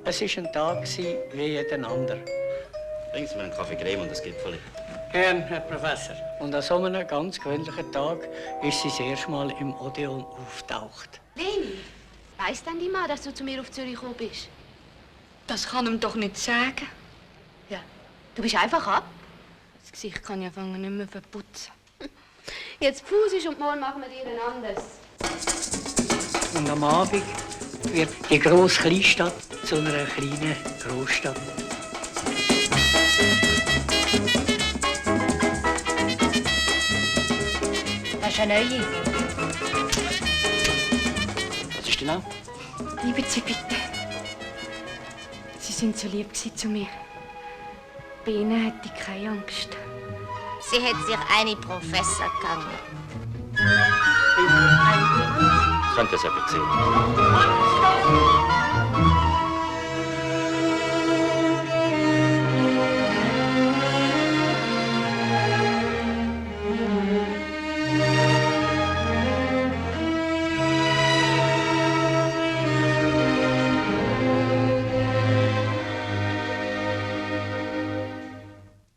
Es war ein Tag wie jeden anderen. Bringen Sie mir einen Kaffee Creme und ein Gipfeli. Gern, Herr Professor. Und an so einem ganz gewöhnlichen Tag ist sie das erste Mal im Odeon auftaucht. Leni, weiss denn die Mann, dass du zu mir auf Zürich gekommen bist? Das kann ihm doch nicht sagen. Ja. Du bist einfach ab. Das Gesicht kann ja fangen nicht mehr verputzen. Jetzt Pause und morgen machen wir dir ein anderes. Und am Abend wird die grosse Kleinstadt zu einer kleinen Großstadt. Das ist eine neue. Was ist denn auch? Bleiben Sie bitte. Sie sind so lieb zu mir. Bei Ihnen hätte ich keine Angst. Sie hat sich eine Professor gegangen. Könnt ihr es aber sehen?